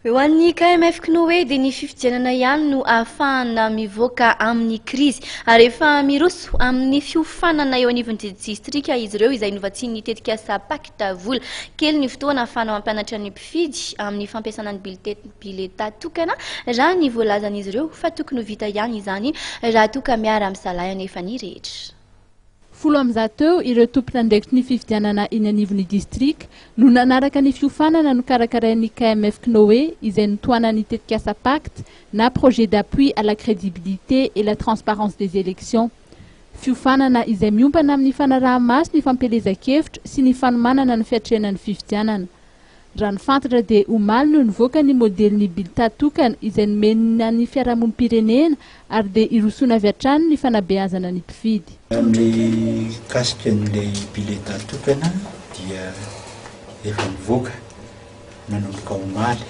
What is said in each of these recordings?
Ho an'ny KMF Cnoe dia ny fifidianana ihany no ahafahana mivoaka amin'ny krizy. Ary efa miroso amin'ny fiofanana eo anivon'ny distrika izy ireo izay novatsian'ny tetikasa Pacte vola. Kely ny fotoana ahafahana mampianatra ny mpifidy amin'ny fampiasana ny biletà tokana raha ny voalazan'izy ireo fa tokony ho vita ihany izany raha toa ka miara-misalahy anefa ny rehetra. 110 eo ireo tompon'andraikitry ny fifidianana eny anivon'ny distrika no nanaraka ny fiofanana nokarakarain'ny KMF Cnoe izay notohanan'ny tetikasa Pacte na Projet d'appui à la crédibilité et la transparence des élections. Fiofanana izay miompana amin'ny fanaraha-maso ny fampielezan-kevitra sy ny fanomanana ny fiatrehana ny fifidianana. Raha ny fantatra dia omaly no nivoaka ny modelin'ny bilta tokana izay nomena ny fiarahamonim-pirenena ary dia hirosoana avy hatrany ny fanabeazana ny mpifidy. Ny mikasika an'ilay bileta tokana dia efa nivoaka nanomboka omaly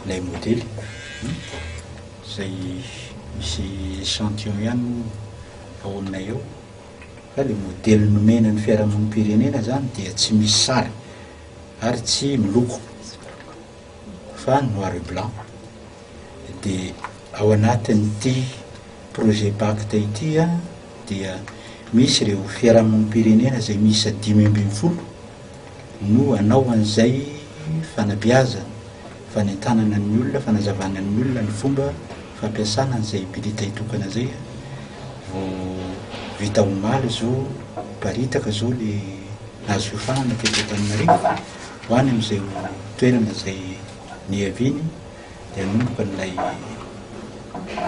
ilay modely izay misy echantillon ihany moa ao aminay ao fa ilay modely nomena ny fiarahamonim-pirenena izany dia tsy misy sary ary tsy miloko fa noir et blanc. Dia ao anatin'ity projet Pacte ity dia misy ireo fiarahamonim-pirenena izay miisa 15 no hanao an'izay fanabeazana, fanentanana ny olona, fanazavana ny olona ny fomba fampiasana an'izay bileta tokana izay. Vao vita omaly izao, miparitaka izao ilay nahazo fiofanana teto Antananarivo ho any amin'izay toerana izay niaviany dia hanomboka an'ilay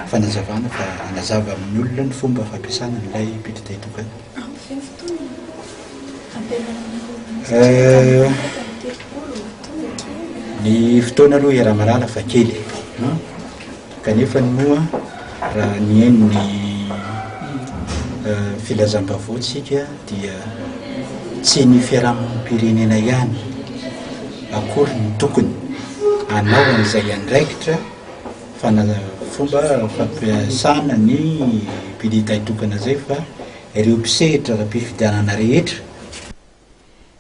fanazavana fa hanazava amin'ny olona ny fomba fampiasana an'ilay bulletin tokana. Ny fotoana aloha iaraha-mahalala fa kely kanefa moa raha nihaino ny filazam-baovao tsika dia tsy ny fiarahamonim-pirenena ihany akory ny tokony hanao an'izay andraikitra fana- fomba fampiasana ny bulletin tokana izay fa ireo mpisehatra ara-pifidianana rehetra.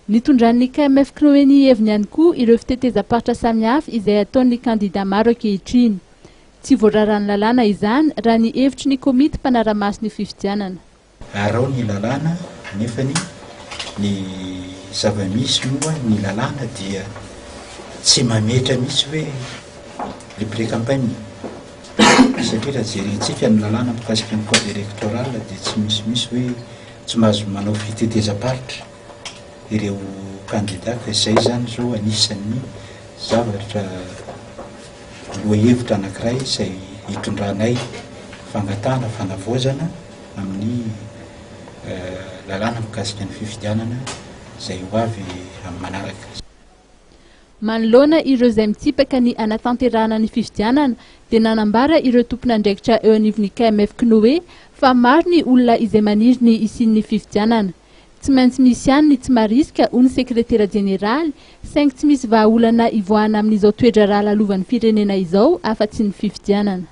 Nitondran'ny KMF Cnoe ny heviny ihany koa ireo fitetezam-paritra samihafa izay ataon'ny kandida maro ankehitriny. Tsy voararan'ny lalàna izany raha ny hevitry ny komity mpanara-maso ny fifidianana. Arao ny lalàna nefany ny zava-misy moa ny lalàna dia tsy mametra mihitsy hoe le pré-campagne satria raha jerentsika ny lalàna mikasika ny code électoral dia tsy misy misy hoe tsy mahazo manao fitetezam-paritra ireo kandida ka izay zany zao anisan'ny zavatra lohahevitra anankiray izay hitondranay fangatahana fanavaozana amin'ny lalàna mikasika ny fifidianana izay ho avy amin'ny manaraka. Manoloana ireo izay mitsipaka ny hanatanterahana ny fifidianana dia nanambara ireo tompon'andraikitra eo anivon'ny KMF Cnoe fa maro ny olona izay maniry ny hisian'ny fifidianana. Tsy maintsy misy ihany ny tsy marisika hoy ny sekretera jeneraly saingy tsy misy vahaolana hivoahana amin'izao toe-draharaha lalovan'ny firenena izao afa-tsy ny fifidianana.